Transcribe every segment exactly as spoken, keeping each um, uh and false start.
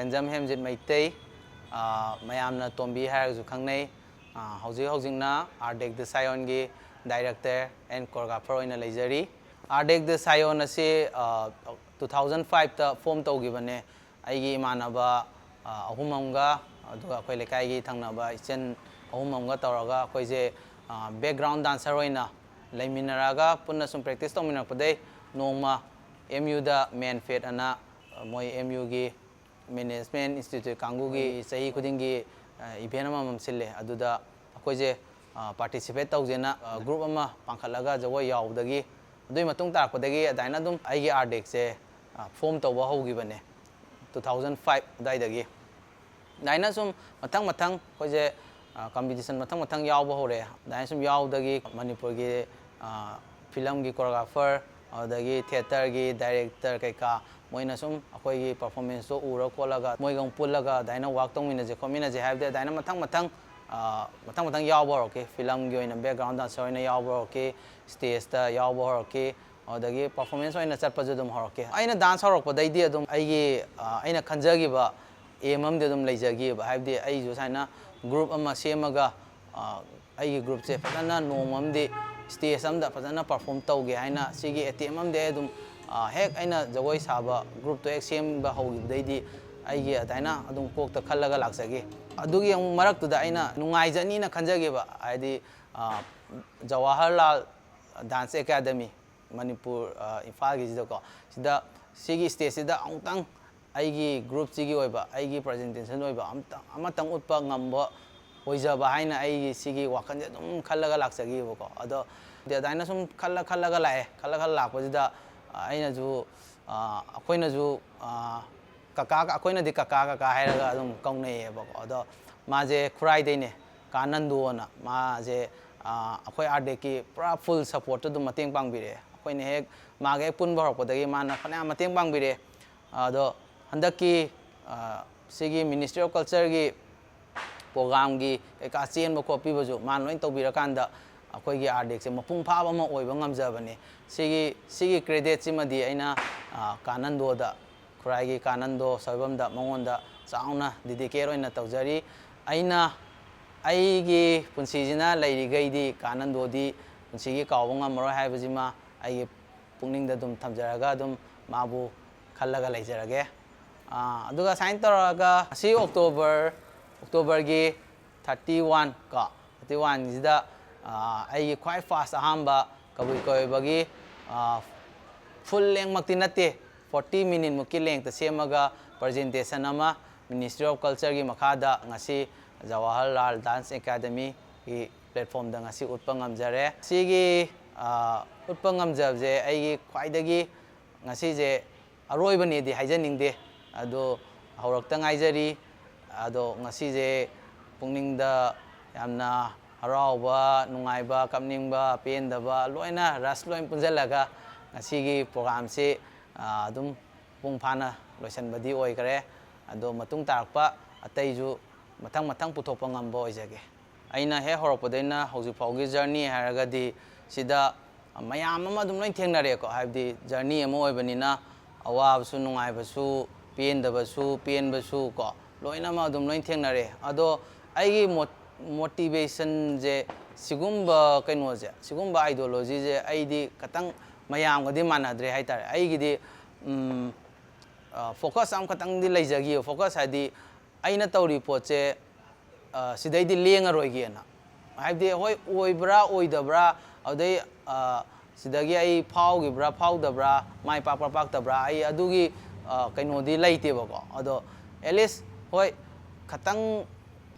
ꯁꯦꯟꯖꯝ ꯍꯦꯝꯖꯤꯠ ꯃꯩꯇꯩ, ꯑ, ꯃꯌꯥꯝꯅ ꯇꯣꯝꯕꯤ ꯍꯥꯏꯔꯒꯁꯨ ꯈꯪꯅꯩ꯫ ꯑ, ꯍꯧꯖꯤꯛ ꯍꯧꯖꯤꯛꯅ Art Deck de Sion ꯒꯤ director and choreographer ꯑꯣꯏꯅ ꯂꯩꯖꯔꯤ꯫ Art Deck de Sion ꯑꯁꯤ, ꯑ, two thousand five ꯇ form ꯇꯧꯈꯤꯕꯅꯦ꯫ ꯑꯩꯒꯤ ꯏꯃꯥꯟꯅꯕ, ꯑ, ꯑꯍꯨꯝ ꯑꯃꯒ, ꯑꯗꯨꯒ ꯑꯩꯈꯣꯏ ꯂꯩꯀꯥꯏꯒꯤ ꯊꯪꯅꯕ ꯏꯆꯟ ꯑꯍꯨꯝ ꯑꯃꯒ ꯇꯧꯔꯒ ꯑꯩꯈꯣꯏꯁꯦ, ꯑ, background dancer ꯑꯣꯏꯅ ꯂꯩꯃꯤꯟꯅꯔꯒ ꯄꯨꯟꯅ ꯁꯨꯝ practice ꯇꯧꯃꯤꯟꯅꯔꯛꯄꯗꯩ ꯅꯣꯡꯃ M U ꯗ MANFED ꯑꯅ, ꯑ, ꯃꯣꯏ M U ꯒꯤ management institute ꯀꯥꯡꯕꯨꯒꯤ ꯆꯍꯤ ꯈꯨꯗꯤꯡꯒꯤ, ꯑ, event ꯑꯃꯃꯝ ꯁꯤꯜꯂꯦ꯫ ꯑꯗꯨꯗ ꯑꯩꯈꯣꯏꯁꯦ, ꯑ, participate ꯇꯧꯁꯦꯅ, ꯑ, group ꯑꯃ ꯄꯥꯡꯈꯠꯂꯒ ꯖꯒꯣꯏ ꯌꯥꯎꯕꯗꯒꯤ, ꯑꯗꯨꯒꯤ ꯃꯇꯨꯡ ꯇꯥꯔꯛꯄꯗꯒꯤ ꯑꯗꯨꯃꯥꯏꯅ ꯑꯗꯨꯝ ꯑꯩꯒꯤ Art Deck ꯁꯦ, ꯑ, form ꯇꯧꯕ ꯍꯧꯈꯤꯕꯅꯦ, two thousand five ꯑꯗꯨꯋꯥꯏꯗꯒꯤ꯫ ꯑꯗꯨꯃꯥꯏꯅ ꯁꯨꯝ ꯃꯊꯪ ꯃꯊꯪ ꯑꯩꯈꯣꯏꯁꯦ, ꯑ, competition ꯃꯊꯪ ꯃꯊꯪ ꯌꯥꯎꯕ ꯍꯧꯔꯛꯑꯦ꯫ ꯑꯗꯨꯃꯥꯏꯅ ꯁꯨꯝ ꯌꯥꯎꯕꯗꯒꯤ ꯃꯅꯤꯄꯨꯔꯒꯤ, ꯑ, film ꯒꯤ choreographer, ꯑꯗꯒꯤ theatre ꯒꯤ director ꯀꯩꯀꯥ, ꯃꯣꯏꯅ ꯁꯨꯝ ꯑꯩꯈꯣꯏꯒꯤ performance ꯇꯣ ꯎꯔ ꯈꯣꯠꯂꯒ ꯃꯣꯏꯒ ꯑꯃꯨꯛ ꯄꯨꯜꯂꯒ ꯑꯗꯨꯃꯥꯏꯅ work ꯇꯧꯃꯤꯟꯅꯁꯦ ꯈꯣꯠꯃꯤꯟꯅꯁꯦ ꯍꯥꯏꯕꯗꯤ ꯑꯗꯨꯃꯥꯏꯅ ꯃꯊꯪ ꯃꯊꯪ, ꯑ, ꯃꯊꯪ ꯃꯊꯪ ꯌꯥꯎꯕ ꯍꯧꯔꯛꯈꯤ꯫ Film ꯒꯤ ꯑꯣꯏꯅ background dancer ꯑꯣꯏꯅ ꯌꯥꯎꯕ ꯍꯧꯔꯛꯈꯤ, stage ꯇ ꯌꯥꯎꯕ ꯍꯧꯔꯛꯈꯤ, ꯑꯗꯒꯤ performance ꯑꯣꯏꯅ ꯆꯠꯄꯁꯨ ꯑꯗꯨꯝ ꯍꯧꯔꯛꯈꯤ꯫ ꯑꯩꯅ dance ꯍꯧꯔꯛꯄꯗꯩꯗꯤ ꯑꯗꯨꯝ ꯑꯩꯒꯤ, ꯑ, ꯑꯩꯅ ꯈꯟꯖꯈꯤꯕ aim ꯑꯃꯗꯤ ꯑꯗꯨꯝ ꯂꯩꯖꯈꯤꯕ, ꯍꯥꯏꯕꯗꯤ ꯑꯩꯁꯨ ꯁꯨꯃꯥꯏꯅ group ꯑꯃ ꯁꯦꯝꯃꯒ, ꯑ, ꯑꯩꯒꯤ group ꯁꯦ ꯐꯖꯅ ꯅꯣꯡꯃ ꯑꯃꯗꯤ stage ꯑꯃꯗ ꯐꯖꯅ perform ꯇꯧꯒꯦ ꯍꯥꯏꯅ ꯁꯤꯒꯤ attempt ꯑꯃꯗꯤ ꯑꯩ ꯑꯗꯨꯝ, ꯑ, ꯍꯦꯛ ꯑꯩꯅ ꯖꯒꯣꯏ ꯁꯥꯕ group ꯇꯣ ꯍꯦꯛ ꯁꯦꯝꯕ ꯍꯧꯈꯤꯕꯗꯩꯗꯤ ꯑꯩꯒꯤ ꯑꯗꯨꯃꯥꯏꯅ ꯑꯗꯨꯝ ꯀꯣꯛꯇ ꯈꯜꯂꯒ ꯂꯥꯛꯆꯈꯤ꯫ ꯑꯗꯨꯒꯤ ꯑꯃꯨꯛ ꯃꯔꯛꯇꯨꯗ ꯑꯩꯅ ꯅꯨꯡꯉꯥꯏꯖꯅꯤꯅ ꯈꯟꯖꯈꯤꯕ, ꯍꯥꯏꯗꯤ, ꯑ, ꯖꯋꯥꯍꯔꯂꯥꯜ Dance Academy ꯃꯅꯤꯄꯨꯔ, ꯑ, ꯏꯝꯐꯥꯜꯒꯤꯁꯤꯗꯀꯣ, ꯁꯤꯗ ꯁꯤꯒꯤ stage ꯁꯤꯗ ꯑꯃꯨꯛꯇꯪ ꯑꯩꯒꯤ group ꯁꯤꯒꯤ ꯑꯣꯏꯕ, ꯑꯩꯒꯤ presentation ꯑꯣꯏꯕ ꯑꯃꯇꯪ, ꯑꯃꯇꯪ ꯎꯠꯄ ꯉꯝꯕ ꯑꯣꯏꯖꯕ ꯍꯥꯏꯅ ꯑꯩꯒꯤ ꯁꯤꯒꯤ ꯋꯥꯈꯜꯁꯦ ꯑꯗꯨꯝ ꯈꯜꯂꯒ ꯂꯥꯛꯆꯈꯤꯕꯀꯣ꯫ ꯑꯗꯣ ꯑꯗꯨꯃꯥꯏꯅ ꯁꯨꯝ ꯈꯜꯂ ꯈꯜꯂꯒ ꯂꯥꯛꯑꯦ꯫ ꯈꯜꯂ ꯈꯜꯂ ꯂꯥꯛꯄꯁꯤꯗ, ꯑ, ꯑꯩꯅꯁꯨ, ꯑ, ꯑꯩꯈꯣꯏꯅꯁꯨ, ꯑ, ꯀꯀꯥ, ꯑꯩꯈꯣꯏꯅꯗꯤ ꯀꯀꯥ ꯀꯀꯥ ꯍꯥꯏꯔꯒ ꯑꯗꯨꯝ ꯀꯧꯅꯩꯌꯦꯕꯀꯣ꯫ ꯑꯗꯣ ꯃꯥꯁꯦ ꯈꯨꯔꯥꯏꯗꯩꯅꯦ, ꯀꯥ ꯅꯟꯗꯣꯅ꯫ ꯃꯥꯁꯦ, ꯑ, ꯑꯩꯈꯣꯏ Art Deck ꯀꯤ ꯄꯨꯔꯥ full support ꯇꯨ ꯑꯗꯨꯝ ꯃꯇꯦꯡ ꯄꯥꯡꯕꯤꯔꯛꯑꯦ꯫ ꯑꯩꯈꯣꯏꯅ ꯍꯦꯛ, ꯃꯥꯒ ꯍꯦꯛ ꯄꯨꯟꯕ ꯍꯧꯔꯛꯄꯗꯒꯤ ꯃꯥꯅ ꯐꯅꯌꯥꯝ ꯃꯇꯦꯡ ꯄꯥꯡꯕꯤꯔꯛꯑꯦ꯫ ꯑꯗꯣ ꯍꯟꯗꯛꯀꯤ, ꯑ, ꯁꯤꯒꯤ Ministry of Culture ꯒꯤ program ꯒꯤ ꯀꯩꯀꯥ ꯆꯦꯟꯕ ꯈꯣꯠꯄꯤꯕꯁꯨ ꯃꯥꯅ ꯂꯣꯏ ꯇꯧꯕꯤꯔꯀꯥꯟꯗ ꯑꯩꯈꯣꯏꯒꯤ Art Deck ꯁꯦ ꯃꯄꯨꯡ ꯐꯥꯕ ꯑꯃ ꯑꯣꯏꯕ ꯉꯝꯖꯕꯅꯦ꯫ ꯁꯤꯒꯤ, ꯁꯤꯒꯤ credit ꯁꯤꯃꯗꯤ ꯑꯩꯅ, ꯑ, ꯀꯥ ꯅꯟꯗꯣꯗ ꯈꯨꯔꯥꯏꯒꯤ ꯀꯥꯅꯟꯗꯣ ꯁꯣꯏꯕꯝꯗ ꯃꯉꯣꯟꯗ ꯆꯥꯎꯅ ꯗꯤꯗꯤꯀꯦꯠ ꯑꯣꯏꯅ ꯇꯧꯖꯔꯤ꯫ ꯑꯩꯅ ꯑꯩꯒꯤ ꯄꯨꯟꯁꯤꯁꯤꯅ ꯂꯩꯔꯤꯈꯩꯗꯤ ꯀꯥꯅꯟꯗꯣꯗꯤ ꯄꯨꯟꯁꯤꯒꯤ ꯀꯥꯎꯕ ꯉꯝꯃꯔꯣꯏ ꯍꯥꯏꯕꯁꯤꯃ ꯑꯩꯒꯤ ꯄꯨꯛꯅꯤꯡꯗ ꯑꯗꯨꯝ ꯊꯝꯖꯔꯒ ꯑꯗꯨꯝ ꯃꯥꯕꯨ ꯈꯜꯂꯒ ꯂꯩꯖꯔꯒꯦ꯫ ꯑꯗꯨꯒ ꯁꯨꯃꯥꯏꯅ ꯇꯧꯔꯒ ꯉꯁꯤ ꯑꯣꯛꯇꯣꯕꯔ ꯑꯣꯛꯇꯣꯕꯔꯒꯤ ꯊꯥꯔꯇꯤ ꯋꯥꯟ ꯀꯣ, ꯊꯥꯔꯇꯤ ꯋꯥꯟꯁꯤꯗ ꯑꯩꯒꯤ ꯈ꯭ꯋꯥꯏ ꯐꯥꯔꯁ ꯑꯍꯥꯟꯕ ꯀꯕꯨꯏ ꯀꯣꯏꯕꯒꯤ ꯐꯨꯜ ꯂꯦꯡꯃꯛꯇꯤ ꯅꯠꯇꯦ, ꯐꯣꯔꯇꯤ ꯃꯤꯅꯤꯠꯃꯨꯛꯀꯤ ꯂꯦꯡꯇ ꯁꯦꯝꯃꯒ ꯄ꯭ꯔꯖꯦꯟꯇꯦꯁꯟ ꯑꯃ ꯃꯤꯅꯤꯁꯇ꯭ꯔꯤ ꯑꯣꯐ ꯀꯜꯆꯔꯒꯤ ꯃꯈꯥꯗ ꯉꯁꯤ ꯖꯋꯥꯍꯔꯂꯥꯜ ꯗꯥꯟꯁ ꯑꯦꯀꯥꯗꯃꯤꯒꯤ ꯄ꯭ꯂꯦꯠꯐꯣꯝꯗ ꯉꯁꯤ ꯎꯠꯄ ꯉꯝꯖꯔꯦ꯫ ꯁꯤꯒꯤ ꯎꯠꯄ ꯉꯝꯖꯕꯁꯦ ꯑꯩꯒꯤ ꯈ꯭ꯋꯥꯏꯗꯒꯤ ꯉꯁꯤꯁꯦ ꯑꯔꯣꯏꯕꯅꯦꯗꯤ ꯍꯥꯏꯖꯅꯤꯡꯗꯦ, ꯑꯗꯣ ꯍꯧꯔꯛꯇ ꯉꯥꯏꯖꯔꯤ꯫ ꯑꯗꯣ ꯉꯁꯤꯁꯦ ꯄꯨꯛꯅꯤꯡꯗ ꯌꯥꯝꯅ ꯍꯔꯥꯎꯕ, ꯅꯨꯡꯉꯥꯏꯕ, ꯀꯞꯅꯤꯡꯕ, ꯄꯦꯟꯗꯕ ꯂꯣꯏꯅ ꯔꯁ ꯂꯣꯏ ꯄꯨꯟꯁꯤꯜꯂꯒ ꯉꯁꯤꯒꯤ ꯄ꯭ꯔꯣꯒꯥꯝꯁꯤ ꯑꯗꯨꯝ ꯃꯄꯨꯡ ꯐꯥꯅ ꯂꯣꯏꯁꯤꯟꯕꯗꯤ ꯑꯣꯏꯈꯔꯦ꯫ ꯑꯗꯣ ꯃꯇꯨꯡ ꯇꯥꯔꯛꯄ ꯑꯇꯩꯁꯨ ꯃꯊꯪ ꯃꯊꯪ ꯄꯨꯊꯣꯛꯄ ꯉꯝꯕ ꯑꯣꯏꯖꯒꯦ꯫ ꯑꯩꯅ ꯍꯦꯛ ꯍꯧꯔꯛꯄꯗꯩꯅ ꯍꯧꯖꯤꯛ ꯐꯥꯎꯒꯤ ꯖꯔꯅꯤ ꯍꯥꯏꯔꯒꯗꯤ ꯁꯤꯗ ꯃꯌꯥꯝ ꯑꯃ ꯑꯗꯨꯝ ꯂꯣꯏ ꯊꯦꯡꯅꯔꯦꯀꯣ, ꯍꯥꯏꯕꯗꯤ ꯖꯔꯅꯤ ꯑꯃ ꯑꯣꯏꯕꯅꯤꯅ ꯑꯋꯥꯕꯁꯨ, ꯅꯨꯡꯉꯥꯏꯕꯁꯨ, ꯄꯦꯟꯗꯕꯁꯨ, ꯄꯦꯟꯕꯁꯨ ꯀꯣ, ꯂꯣꯏꯅꯃꯛ ꯑꯗꯨꯝ ꯂꯣꯏ ꯊꯦꯡꯅꯔꯦ꯫ ꯑꯗꯣ ꯑꯩꯒꯤ ꯃꯣꯇꯤꯚꯦꯁꯟꯁꯦ ꯁꯤꯒꯨꯝꯕ ꯀꯩꯅꯣꯁꯦ, ꯁꯤꯒꯨꯝꯕ ꯑꯥꯏꯗꯤꯌꯣꯂꯣꯖꯤꯁꯦ ꯑꯩꯗꯤ ꯈꯤꯇꯪ ꯃꯌꯥꯝꯒꯗꯤ ꯃꯥꯟꯅꯗ꯭ꯔꯦ ꯍꯥꯏꯇꯥꯔꯦ꯫ ꯑꯩꯒꯤꯗꯤ ꯐꯣꯀꯁ ꯑꯃꯈꯛꯇꯪꯗꯤ ꯂꯩꯖꯈꯤꯕ, ꯐꯣꯀꯁ ꯍꯥꯏꯗꯤ ꯑꯩꯅ ꯇꯧꯔꯤ ꯄꯣꯠꯁꯦ ꯁꯤꯗꯩꯗꯤ ꯂꯦꯡꯉꯔꯣꯏꯒꯦꯅ꯫ ꯍꯥꯏꯕꯗꯤ ꯍꯣꯏ, ꯑꯣꯏꯕ꯭ꯔꯥ ꯑꯣꯏꯗꯕ꯭ꯔꯥ, ꯑꯗꯨꯗꯩ ꯁꯤꯗꯒꯤ ꯑꯩ ꯐꯥꯎꯈꯤꯕ꯭ꯔꯥ ꯐꯥꯎꯗꯕ꯭ꯔꯥ, ꯃꯥꯏ ꯄꯥꯛꯄ꯭ꯔꯥ ꯄꯥꯛꯇꯕ꯭ꯔꯥ, ꯑꯩ ꯑꯗꯨꯒꯤ ꯀꯩꯅꯣꯗꯤ ꯂꯩꯇꯦꯕꯀꯣ꯫ ꯑꯗꯣ ꯑꯦꯠꯂꯤꯁ ꯍꯣꯏ, ꯈꯇꯪ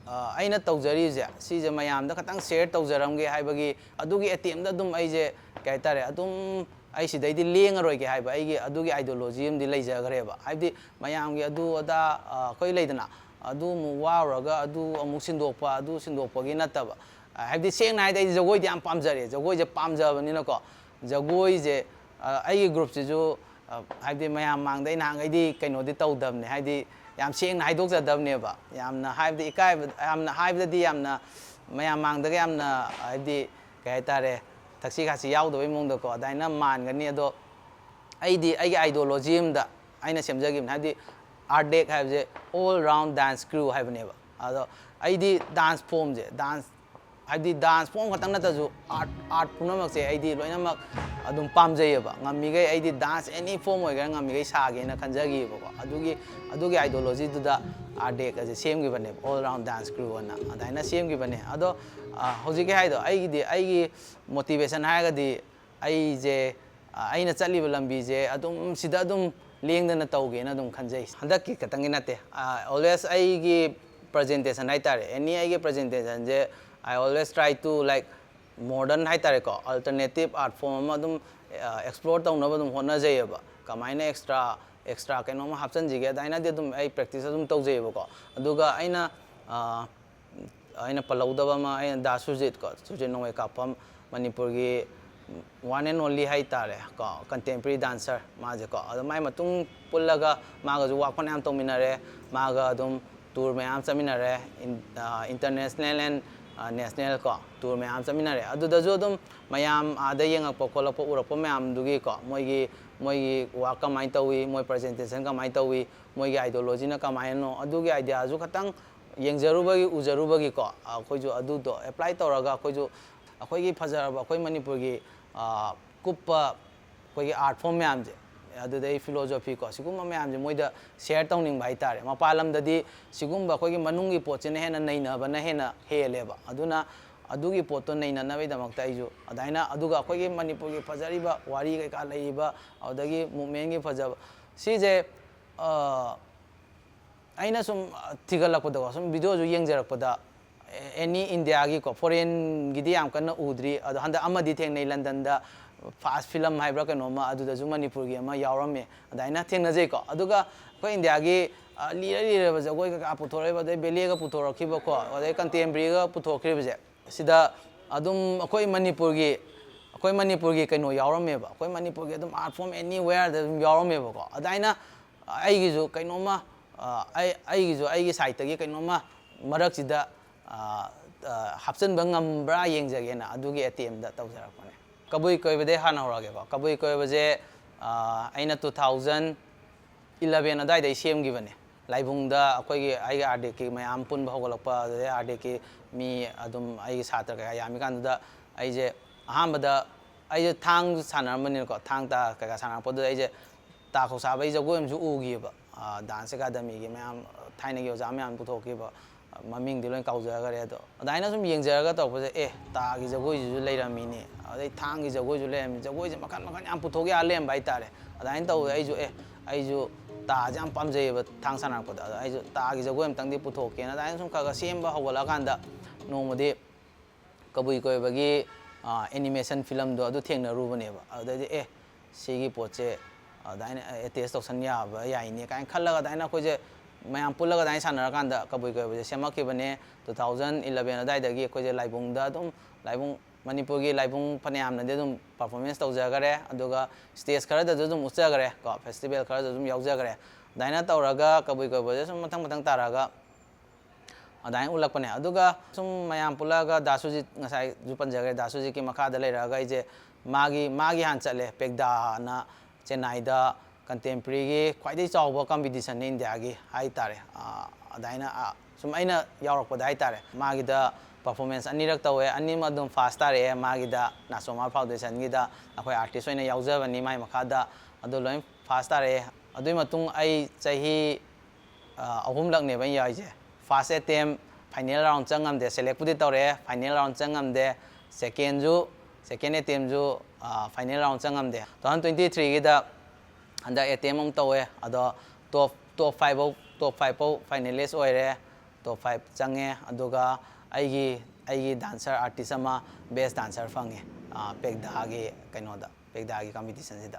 ꯑꯩꯅ ꯇꯧꯖꯔꯤꯁꯦ ꯁꯤꯁꯦ ꯃꯌꯥꯝꯗ ꯈꯇꯪ ꯁꯤꯌꯔ ꯇꯧꯖꯔꯝꯒꯦ ꯍꯥꯏꯕꯒꯤ ꯑꯗꯨꯒꯤ ꯑꯦꯇꯦꯝꯗ ꯑꯗꯨꯝ ꯑꯩꯁꯦ ꯀꯩ ꯍꯥꯏꯇꯥꯔꯦ, ꯑꯗꯨꯝ ꯑꯩ ꯁꯤꯗꯩꯗꯤ ꯂꯦꯡꯉꯔꯣꯏꯒꯦ ꯍꯥꯏꯕ ꯑꯩꯒꯤ ꯑꯗꯨꯒꯤ ꯑꯥꯏꯗꯤꯌꯣꯂꯣꯖꯤ ꯑꯃꯗꯤ ꯂꯩꯖꯈ꯭ꯔꯦꯕ꯫ ꯍꯥꯏꯕꯗꯤ ꯃꯌꯥꯝꯒꯤ ꯑꯗꯨ ꯑꯗꯥ ꯑꯩꯈꯣꯏ ꯂꯩꯗꯅ, ꯑꯗꯨ ꯑꯃꯨꯛ ꯋꯥꯔꯨꯔꯒ ꯑꯗꯨ ꯑꯃꯨꯛ ꯁꯤꯟꯗꯣꯛꯄ, ꯑꯗꯨ ꯁꯤꯟꯗꯣꯛꯄꯒꯤ ꯅꯠꯇꯕ꯫ ꯍꯥꯏꯕꯗꯤ ꯁꯦꯡꯅ ꯍꯥꯏꯔꯗꯤ ꯑꯩꯗꯤ ꯖꯒꯣꯏꯗꯤ ꯌꯥꯝ ꯄꯥꯝꯖꯔꯦ, ꯖꯒꯣꯏꯁꯦ ꯄꯥꯝꯖꯕꯅꯤꯅꯀꯣ꯫ ꯖꯒꯣꯏꯁꯦ ꯑꯩꯒꯤ ꯒ꯭ꯔꯨꯞꯁꯤꯁꯨ ꯍꯥꯏꯕꯗꯤ ꯃꯌꯥꯝ ꯃꯥꯡꯗ ꯑꯩ ꯅꯍꯥꯟꯈꯩꯗꯤ ꯀꯩꯅꯣꯗꯤ ꯇꯧꯗꯕꯅꯦ, ꯍꯥꯏꯗꯤ ꯌꯥꯝ ꯁꯦꯡꯅ ꯍꯥꯏꯗꯣꯛꯆꯗꯕꯅꯦꯕ꯫ ꯌꯥꯝꯅ ꯍꯥꯏꯕꯗꯤ ꯏꯀꯥꯏꯕ, ꯌꯥꯝꯅ ꯍꯥꯏꯕꯗꯗꯤ ꯌꯥꯝꯅ ꯃꯌꯥꯝ ꯃꯥꯡꯗꯒ ꯌꯥꯝꯅ ꯍꯥꯏꯕꯗꯤ ꯀꯩ ꯍꯥꯏꯇꯥꯔꯦ, ꯊꯛꯁꯤ ꯈꯥꯁꯤ ꯌꯥꯎꯗꯕꯩ ꯃꯑꯣꯡꯗꯀꯣ ꯑꯗꯨꯃꯥꯏꯅ ꯃꯥꯟꯒꯅꯤ꯫ ꯑꯗꯣ ꯑꯩꯗꯤ ꯑꯩꯒꯤ ꯑꯥꯏꯗꯤꯌꯣꯂꯣꯖꯤ ꯑꯃꯗ ꯑꯩꯅ ꯁꯦꯝꯖꯈꯤꯕꯅꯦ꯫ ꯍꯥꯏꯕꯗꯤ ꯑꯥꯔꯠ ꯗꯦꯛ ꯍꯥꯏꯕꯁꯦ all round dance crew ꯍꯥꯏꯕꯅꯦꯕ꯫ ꯑꯗꯣ ꯑꯩꯗꯤ ꯗꯥꯟꯁ ꯐꯣꯝꯁꯦ, ꯗꯥꯟꯁ ꯍꯥꯏꯕꯗꯤ ꯗꯥꯟꯁ ꯐꯣꯝ ꯈꯛꯇꯪ ꯅꯠꯇ꯭ꯔꯁꯨ ꯑꯥꯔꯠ, ꯑꯥꯔꯠ ꯄꯨꯝꯅꯃꯛꯁꯦ ꯑꯩꯗꯤ ꯂꯣꯏꯅꯃꯛ ꯑꯗꯨꯝ ꯄꯥꯝꯖꯩꯌꯦꯕ꯫ ꯉꯝꯃꯤꯈꯩ ꯑꯩꯗꯤ ꯗꯥꯟꯁ ꯑꯦꯅꯤ ꯐꯣꯝ ꯑꯣꯏꯒꯦꯔꯥ ꯉꯝꯃꯤꯈꯩ ꯁꯥꯒꯦꯅ ꯈꯟꯖꯈꯤꯌꯦꯕꯀꯣ꯫ ꯑꯗꯨꯒꯤ, ꯑꯗꯨꯒꯤ ideology ꯗꯨꯗ ꯑꯥꯔꯠ ꯗꯦꯛ ꯑꯁꯦ ꯁꯦꯝꯈꯤꯕꯅꯦꯕ, all round dance crew ꯑꯅ ꯑꯗꯨꯃꯥꯏꯅ ꯁꯦꯝꯈꯤꯕꯅꯦ꯫ ꯑꯗꯣ ꯑ, ꯍꯧꯖꯤꯛꯀꯤ ꯍꯥꯏꯗꯣ, ꯑꯩꯒꯤꯗꯤ, ꯑꯩꯒꯤ motivation ꯍꯥꯏꯔꯒꯗꯤ ꯑꯩꯁꯦ, ꯑ, ꯑꯩꯅ ꯆꯠꯂꯤꯕ ꯂꯝꯕꯤꯁꯦ ꯑꯗꯨꯝ ꯁꯤꯗ ꯑꯗꯨꯝ ꯂꯦꯡꯗꯅ ꯇꯧꯒꯦꯅ ꯑꯗꯨꯝ ꯈꯟꯖꯩ꯫ ꯍꯟꯗꯛꯀꯤ ꯈꯛꯇꯪꯒꯤ ꯅꯠꯇꯦ, ꯑ, always ꯑꯩꯒꯤ presentation ꯍꯥꯏꯇꯥꯔꯦ, ꯑꯦꯅꯤ ꯑꯩꯒꯤ presentation say I always try to, like, modern ꯍꯥꯏꯇꯥꯔꯦꯀꯣ, alternative art form ꯑꯃ ꯑꯗꯨꯝ, ꯑ, explore ꯇꯧꯅꯕ ꯑꯗꯨꯝ ꯍꯣꯠꯅꯖꯩꯌꯦꯕ꯫ ꯀꯃꯥꯏꯅ extra, extra ꯀꯩꯅꯣꯝ ꯍꯥꯞꯆꯤꯟꯁꯤꯒꯦ ꯑꯗꯨꯃꯥꯏꯅꯗꯤ ꯑꯗꯨꯝ ꯑꯩ practice ꯑꯗꯨꯝ ꯇꯧꯖꯩꯌꯦꯕꯀꯣ꯫ ꯑꯗꯨꯒ ꯑꯩꯅ, ꯑ, ꯑꯩꯅ ꯄꯜꯍꯧꯗꯕ ꯑꯃ, ꯑꯩꯅ ꯗꯥ ꯁꯨꯖꯤꯠ ꯀꯣ, ꯁꯨꯖꯤꯠ ꯅꯣꯡꯃꯩꯀꯥꯞꯐꯝ, ꯃꯅꯤꯄꯨꯔꯒꯤ one and only ꯍꯥꯏꯇꯥꯔꯦ ꯀꯣ, contemporary dancer ꯃꯥꯁꯦ ꯀꯣ꯫ ꯑꯗꯣ ꯃꯥꯏ ꯃꯇꯨꯡ ꯄꯨꯜꯂꯒ ꯃꯥꯒꯁꯨ work ꯐꯅꯌꯥꯝ ꯇꯧꯃꯤꯟꯅꯔꯦ, ꯃꯥꯒ ꯑꯗꯨꯝ tour ꯃꯌꯥꯝ ꯆꯠꯃꯤꯟꯅꯔꯦ, in-, ꯑ, international and, ꯑ, national ꯀꯣ, tour ꯃꯌꯥꯝ ꯆꯠꯃꯤꯟꯅꯔꯦ꯫ ꯑꯗꯨꯗꯁꯨ ꯑꯗꯨꯝ ꯃꯌꯥꯝ ꯑꯥꯗ ꯌꯦꯡꯉꯛꯄ ꯈꯣꯠꯂꯛꯄ ꯎꯔꯛꯄ ꯃꯌꯥꯝꯗꯨꯒꯤ ꯀꯣ, ꯃꯣꯏꯒꯤ, ꯃꯣꯏꯒꯤ work ꯀꯃꯥꯏꯅ ꯇꯧꯏ, ꯃꯣꯏ presentation ꯀꯃꯥꯏꯅ ꯇꯧꯏ, ꯃꯣꯏꯒꯤ ideology ꯅ ꯀꯃꯥꯏꯅꯅꯣ, ꯑꯗꯨꯒꯤ idea ꯁꯨ ꯈꯇꯪ ꯌꯦꯡꯖꯔꯨꯕꯒꯤ, ꯎꯖꯔꯨꯕꯒꯤꯀꯣ, ꯑꯩꯈꯣꯏꯁꯨ ꯑꯗꯨꯗꯣ apply ꯇꯧꯔꯒ ꯑꯩꯈꯣꯏꯁꯨ ꯑꯩꯈꯣꯏꯒꯤ ꯐꯖꯔꯕ ꯑꯩꯈꯣꯏ ꯃꯅꯤꯄꯨꯔꯒꯤ, ꯑ, ꯀꯨꯞꯄ ꯑꯩꯈꯣꯏꯒꯤ art form ꯃꯌꯥꯝꯁꯦ, ꯑꯗꯨꯗꯩ philosophy ꯀꯣ, ꯁꯤꯒꯨꯝꯕ ꯃꯌꯥꯝꯁꯦ ꯃꯣꯏꯗ share ꯇꯧꯅꯤꯡꯕ ꯍꯥꯏꯇꯥꯔꯦ꯫ ꯃꯄꯥꯟ ꯂꯝꯗꯗꯤ ꯁꯤꯒꯨꯝꯕ ꯑꯩꯈꯣꯏꯒꯤ ꯃꯅꯨꯡꯒꯤ ꯄꯣꯠꯁꯤꯅ ꯍꯦꯟꯅ ꯅꯩꯅꯕꯅ ꯍꯦꯟꯅ ꯍꯦꯜꯂꯦꯕ꯫ ꯑꯗꯨꯅ ꯑꯗꯨꯒꯤ ꯄꯣꯠꯇꯣ ꯅꯩꯅꯅꯕꯒꯤꯗꯃꯛꯇ ꯑꯩꯁꯨ ꯑꯗꯨꯃꯥꯏꯅ, ꯑꯗꯨꯒ ꯑꯩꯈꯣꯏꯒꯤ ꯃꯅꯤꯄꯨꯔꯒꯤ ꯐꯖꯔꯤꯕ ꯋꯥꯔꯤ ꯀꯩꯀꯥ ꯂꯩꯔꯤꯕ, ꯑꯗꯨꯗꯒꯤ movement ꯀꯤ ꯐꯖꯕ, ꯁꯤꯁꯦ, ꯑ, ꯑꯩꯅ ꯁꯨꯝ, ꯑ, ꯊꯤꯒꯠꯂꯛꯄꯗꯀꯣ, ꯁꯨꯝ video ꯁꯨ ꯌꯦꯡꯖꯔꯛꯄꯗ, ꯑꯦ-, any India ꯒꯤꯀꯣ, foreign ꯒꯤꯗꯤ ꯌꯥꯝ ꯀꯟꯅ ꯎꯗ꯭ꯔꯤ꯫ ꯑꯗꯣ ꯍꯟꯗꯛ ꯑꯃꯗꯤ ꯊꯦꯡꯅꯩ, ꯂꯟꯗꯟꯗ Fast Film ꯍꯥꯏꯕ꯭ꯔꯥ ꯀꯩꯅꯣꯝꯃ, ꯑꯗꯨꯗꯁꯨ ꯃꯅꯤꯄꯨꯔꯒꯤ ꯑꯃ ꯌꯥꯎꯔꯝꯃꯦ꯫ ꯑꯗꯨꯃꯥꯏꯅ ꯊꯦꯡꯅꯖꯩꯀꯣ꯫ ꯑꯗꯨꯒ ꯑꯩꯈꯣꯏ India ꯒꯤ, ꯑ, ꯂꯤꯔ ꯂꯤꯔꯕ ꯖꯒꯣꯏ ꯀꯩꯀꯥ ꯄꯨꯊꯣꯔꯛꯏꯕ, ꯑꯗꯩ ballet ꯒ ꯄꯨꯊꯣꯔꯛꯈꯤꯕꯀꯣ, ꯑꯗꯩ contemporary ꯒ ꯄꯨꯊꯣꯛꯈ꯭ꯔꯤꯕꯁꯦ, ꯁꯤꯗ ꯑꯗꯨꯝ ꯑꯩꯈꯣꯏ ꯃꯅꯤꯄꯨꯔꯒꯤ, ꯑꯩꯈꯣꯏ ꯃꯅꯤꯄꯨꯔꯒꯤ ꯀꯩꯅꯣ ꯌꯥꯎꯔꯝꯃꯦꯕ꯫ ꯑꯩꯈꯣꯏ ꯃꯅꯤꯄꯨꯔꯒꯤ ꯑꯗꯨꯝ art form anywhere ꯗ ꯑꯗꯨꯝ ꯌꯥꯎꯔꯝꯃꯦꯕꯀꯣ꯫ ꯑꯗꯨꯃꯥꯏꯅ ꯑꯩꯒꯤꯁꯨ ꯀꯩꯅꯣꯝꯃ, ꯑ, ꯑꯩ, ꯑꯩꯒꯤꯁꯨ ꯑꯩꯒꯤ side ꯇꯒꯤ ꯀꯩꯅꯣꯝꯃ ꯃꯔꯛꯁꯤꯗ, ꯑ, ꯑ, ꯍꯥꯞꯆꯤꯟꯕ ꯉꯝꯕ꯭ꯔꯥ ꯌꯦꯡꯖꯒꯦꯅ ꯑꯗꯨꯒꯤ attempt ꯇ ꯇꯧꯖꯔꯛꯄꯅꯦ꯫ ꯀꯕꯨꯏ ꯀꯣꯏꯕꯗꯩ ꯍꯥꯟꯅ ꯍꯧꯔꯛꯑꯒꯦꯀꯣ꯫ ꯀꯕꯨꯏ ꯀꯣꯏꯕꯁꯦ, ꯑ, ꯑꯩꯅ two thousand ꯏꯂꯚꯦꯟ ꯑꯗꯨꯋꯥꯏꯗ ꯑꯩ ꯁꯦꯝꯈꯤꯕꯅꯦ꯫ ꯂꯥꯏꯕꯨꯡꯗ ꯑꯩꯈꯣꯏꯒꯤ, ꯑꯩꯒꯤ ꯑꯥꯔꯗꯦꯛꯀꯤ ꯃꯌꯥꯝ ꯄꯨꯟꯕ ꯍꯧꯒꯠꯂꯛꯄ, ꯑꯗꯨꯗꯩ ꯑꯥꯔꯗꯦꯛꯀꯤ ꯃꯤ ꯑꯗꯨꯝ, ꯑꯩꯒꯤ ꯁꯥꯇ꯭ꯔ ꯀꯌꯥ ꯌꯥꯝꯃꯤꯀꯥꯟꯗꯨꯗ, ꯑꯩꯁꯦ ꯑꯍꯥꯟꯕꯗ, ꯑꯩꯁꯦ ꯊꯥꯡ ꯁꯥꯟꯅꯔꯝꯕꯅꯤꯅꯀꯣ, ꯊꯥꯡ ꯇꯥ ꯀꯩꯀꯥ ꯁꯥꯟꯅꯔꯛꯄꯗꯨꯗ ꯑꯩꯁꯦ ꯇꯥ ꯈꯧꯁꯥꯕꯒꯤ ꯖꯒꯣꯏ ꯑꯃꯁꯨ ꯎꯈꯤꯕ꯫ ꯗꯥꯟꯁ ꯑꯦꯀꯥꯗꯃꯤꯒꯤ ꯃꯌꯥꯝ, ꯊꯥꯏꯅꯒꯤ ꯑꯣꯖꯥ ꯃꯌꯥꯝ ꯄꯨꯊꯣꯛꯈꯤꯕ, ꯃꯃꯤꯡꯗꯤ ꯂꯣꯏ ꯀꯥꯎꯖꯈꯔꯦ꯫ ꯑꯗꯣ ꯑꯗꯨꯃꯥꯏꯅ ꯁꯨꯝ ꯌꯦꯡꯖꯔꯒ ꯇꯧꯔꯛꯄꯁꯦ, ꯑꯦ, ꯇꯥꯒꯤ ꯖꯒꯣꯏꯁꯤꯁꯨ ꯂꯩꯔꯝꯃꯤꯅꯦ, ꯑꯗꯩ ꯊꯥꯡꯒꯤ ꯖꯒꯣꯏꯁꯨ ꯂꯩꯔꯝꯃꯤ, ꯖꯒꯣꯏꯁꯦ ꯃꯈꯜ ꯃꯈꯜ ꯌꯥꯝ ꯄꯨꯊꯣꯛ ꯌꯥ ꯂꯩꯔꯝꯕ ꯍꯥꯏꯇꯥꯔꯦ꯫ ꯑꯗꯨꯃꯥꯏꯅ ꯇꯧꯕꯗ ꯑꯩꯁꯨ, ꯑꯦ, ꯑꯩꯁꯨ ꯇꯥꯁꯦ ꯌꯥꯝ ꯄꯥꯝꯖꯩꯌꯦꯕ, ꯊꯥꯡ ꯁꯥꯟꯅꯔꯛꯄꯗ꯫ ꯑꯗꯣ ꯑꯩꯁꯨ ꯇꯥꯒꯤ ꯖꯒꯣꯏ ꯑꯃꯇꯪꯗꯤ ꯄꯨꯊꯣꯛꯀꯦꯅ ꯑꯗꯨꯃꯥꯏꯅ ꯁꯨꯝ ꯈꯔ ꯈꯔ ꯁꯦꯝꯕ ꯍꯧꯒꯠꯂꯛꯑꯀꯥꯟꯗ, ꯅꯣꯡꯃꯗꯤ ꯀꯕꯨꯏ ꯀꯣꯏꯕꯒꯤ ꯑꯦꯅꯤꯃꯦꯁꯟ ꯐꯤꯂꯝꯗꯣ ꯑꯗꯨ ꯊꯦꯡꯅꯔꯨꯕꯅꯦꯕ꯫ ꯑꯗꯨꯗꯩꯗꯤ, ꯑꯦ, ꯁꯤꯒꯤ ꯄꯣꯠꯁꯦ ꯑꯗꯨꯃꯥꯏꯅ ꯑꯦꯇꯦꯁ ꯇꯧꯁꯟ ꯌꯥꯕ ꯌꯥꯏꯅꯦ ꯀꯥꯏꯅ ꯈꯜꯂꯒ, ꯑꯗꯨꯃꯥꯏꯅ ꯑꯩꯈꯣꯏꯁꯦ ꯃꯌꯥꯝ ꯄꯨꯜꯂꯒ ꯑꯗꯨꯃꯥꯏꯅ ꯁꯥꯟꯅꯔꯀꯥꯟꯗ ꯀꯕꯨꯏ ꯀꯣꯏꯕꯁꯦ ꯁꯦꯝꯃꯛꯈꯤꯕꯅꯦ꯫ ꯇꯨ ꯊꯥꯎꯖꯟ ꯏꯂꯚꯦꯟ ꯑꯗꯨꯋꯥꯏꯗꯒꯤ ꯑꯩꯈꯣꯏꯁꯦ ꯂꯥꯏꯕꯨꯡꯗ ꯑꯗꯨꯝ, ꯂꯥꯏꯕꯨꯡ, ꯃꯅꯤꯄꯨꯔꯒꯤ ꯂꯥꯏꯕꯨꯡ ꯐꯅꯌꯥꯝꯅꯗꯤ ꯑꯗꯨꯝ ꯄꯔꯐꯣꯔꯃꯦꯟꯁ ꯇꯧꯖꯈꯔꯦ, ꯑꯗꯨꯒ ꯁ꯭ꯇꯦꯖ ꯈꯔꯗꯁꯨ ꯑꯗꯨꯝ ꯎꯠꯆꯈꯔꯦ ꯀꯣ, ꯐꯦꯁꯇꯤꯚꯦꯜ ꯈꯔꯁꯨ ꯑꯗꯨꯝ ꯌꯥꯎꯖꯈꯔꯦ꯫ ꯑꯗꯨꯃꯥꯏꯅ ꯇꯧꯔꯒ ꯀꯕꯨꯏ ꯀꯣꯏꯕꯁꯦ ꯁꯨꯝ ꯃꯊꯪ ꯃꯊꯪ ꯇꯥꯔꯛꯑꯒ ꯑꯗꯨꯃꯥꯏꯅ ꯎꯠꯂꯛꯄꯅꯦ꯫ ꯑꯗꯨꯒ ꯁꯨꯝ ꯃꯌꯥꯝ ꯄꯨꯜꯂꯛꯑꯒ ꯗꯥ ꯁꯨꯖꯤꯠ, ꯉꯁꯥꯏꯁꯨ ꯄꯟꯖꯈ꯭ꯔꯦ, ꯗꯥ ꯁꯨꯖꯤꯠꯀꯤ ꯃꯈꯥꯗ ꯂꯩꯔꯛꯑꯒ ꯑꯩꯁꯦ ꯃꯥꯒꯤ, ꯃꯥꯒꯤ ꯍꯥꯟꯅ ꯆꯠꯂꯦ꯫ ꯄꯦꯛꯗꯥꯅ ꯆꯦꯟꯅꯥꯏꯗ ꯀꯟꯇꯦꯝꯄꯔꯦꯔꯤꯒꯤ ꯈ꯭ꯋꯥꯏꯗꯒꯤ ꯆꯥꯎꯕ ꯀꯝꯄꯤꯇꯤꯁꯟꯅꯤ ꯏꯟꯗꯤꯌꯥꯒꯤ ꯍꯥꯏ ꯇꯥꯔꯦ꯫ ꯑꯗꯨꯃꯥꯏꯅ ꯁꯨꯝ ꯑꯩꯅ ꯌꯥꯎꯔꯛꯄꯗ ꯍꯥꯏ ꯇꯥꯔꯦ, ꯃꯥꯒꯤꯗ ꯄꯔꯐꯣꯔꯃꯦꯟꯁ ꯑꯅꯤꯔꯛ ꯇꯧꯋꯦ, ꯑꯅꯤꯃꯛ ꯑꯗꯨꯝ ꯐꯥꯔꯁ ꯇꯥꯔꯛꯑꯦ꯫ ꯃꯥꯒꯤꯗ ꯅꯥꯆꯣꯝ ꯑꯥꯔꯠ ꯐꯥꯎꯟꯗꯦꯁꯟꯒꯤꯗ ꯑꯩꯈꯣꯏ ꯑꯥꯔꯇꯤꯁ ꯑꯣꯏꯅ ꯌꯥꯎꯖꯕꯅꯤ ꯃꯥꯏ ꯃꯈꯥꯗ, ꯑꯗꯨ ꯂꯣꯏ ꯐꯥꯔꯁ ꯇꯥꯔꯛꯑꯦ꯫ ꯑꯗꯨꯒꯤ ꯃꯇꯨꯡ ꯑꯩ ꯆꯍꯤ ꯑꯍꯨꯝꯂꯛꯅꯦꯕ ꯑꯩꯅ ꯌꯥꯎꯔꯤꯁꯦ꯫ ꯐꯥꯔꯁ ꯑꯦꯇꯦꯝ ꯐꯥꯏꯅꯦꯜ ꯔꯥꯎꯟ ꯆꯪꯉꯝꯗꯦ, ꯁꯦꯂꯦꯛꯄꯨꯗꯤ ꯇꯧꯔꯛꯑꯦ, ꯐꯥꯏꯅꯦꯜ ꯔꯥꯎꯟ ꯆꯪꯉꯝꯗꯦ꯫ ꯁꯦꯀꯦꯟꯁꯨ, ꯁꯦꯀꯦꯟ ꯑꯦꯇꯦꯝꯁꯨ ꯐꯥꯏꯅꯦꯜ ꯔꯥꯎꯟ ꯆꯪꯉꯝꯗꯦ꯫ ꯇꯨ ꯊꯥꯎꯖꯟ ꯇ꯭ꯋꯦꯟꯇꯤ ꯊ꯭ꯔꯤꯒꯤꯗ ꯍꯟꯗꯛ ꯑꯦꯇꯦꯝ ꯑꯃ ꯇꯧꯋꯦ, ꯑꯗꯣ ꯇꯣꯞ, ꯇꯣꯞ ꯐꯥꯏꯚ ꯐꯥꯎ, ꯇꯣꯞ ꯐꯥꯏꯚ ꯐꯥꯎ ꯐꯥꯏꯅꯦꯂꯤꯁ ꯑꯣꯏꯔꯦ, ꯇꯣꯞ ꯐꯥꯏꯚ ꯆꯪꯉꯦ꯫ ꯑꯗꯨꯒ ꯑꯩꯒꯤ, ꯑꯩꯒꯤ ꯗꯥꯟꯁꯔ ꯑꯥꯔꯇꯤꯁ ꯑꯃ ꯕꯦꯁ ꯗꯥꯟꯁꯔ ꯐꯪꯉꯦ, ꯄꯦꯛꯗꯥꯒꯤ ꯀꯩꯅꯣꯗ, ꯄꯦꯛꯗꯥꯒꯤ ꯀꯝꯄꯤꯇꯤꯁꯟꯁꯤꯗ꯫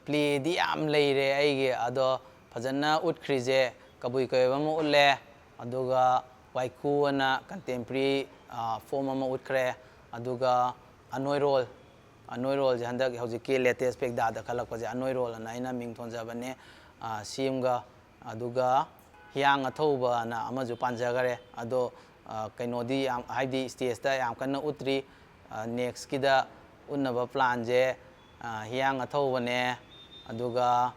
ꯄ꯭ꯂꯦꯗꯤ ꯌꯥꯝ ꯂꯩꯔꯦ ꯑꯩꯒꯤ, ꯑꯗꯣ ꯐꯖꯅ ꯎꯠꯈ꯭ꯔꯤꯁꯦ ꯀꯕꯨꯏ ꯀꯣꯏꯕ ꯑꯃ ꯎꯠꯂꯦ, ꯑꯗꯨꯒ ꯋꯥꯏꯈꯨ ꯑꯅ ꯀꯟꯇꯦꯝꯄꯔꯦꯔꯤ ꯐꯣꯝ ꯑꯃ ꯎꯠꯈ꯭ꯔꯦ, ꯑꯗꯨꯒ ꯑꯅꯣꯏꯔꯣꯜ, ꯑꯅꯣꯏꯔꯣꯜꯁꯦ ꯍꯟꯗꯛ ꯍꯧꯖꯤꯛꯀꯤ ꯂꯦꯇꯦꯁ ꯄꯦꯛꯗꯥꯗ ꯈꯜꯂꯛꯄꯁꯦ ꯑꯅꯣꯏꯔꯣꯜ ꯑꯅ ꯑꯩꯅ ꯃꯤꯡ ꯊꯣꯟꯖꯕꯅꯦ, ꯁꯤꯝꯒ꯫ ꯑꯗꯨꯒ ꯍꯤꯌꯥꯡ ꯑꯊꯧꯕꯅ ꯑꯃꯁꯨ ꯄꯥꯟꯖꯈꯔꯦ꯫ ꯑꯗꯣ ꯀꯩꯅꯣꯗꯤ ꯌꯥꯝ, ꯍꯥꯏꯗꯤ ꯁ꯭ꯇꯦꯖꯇ ꯌꯥꯝ ꯀꯟꯅ ꯎꯠꯇ꯭ꯔꯤ꯫ ꯅꯦꯛꯁꯀꯤꯗ ꯎꯠꯅꯕ ꯄ꯭ꯂꯥꯟꯁꯦ ꯍꯤꯌꯥꯡ ꯑꯊꯧꯕꯅꯦ, ꯑꯗꯨꯒ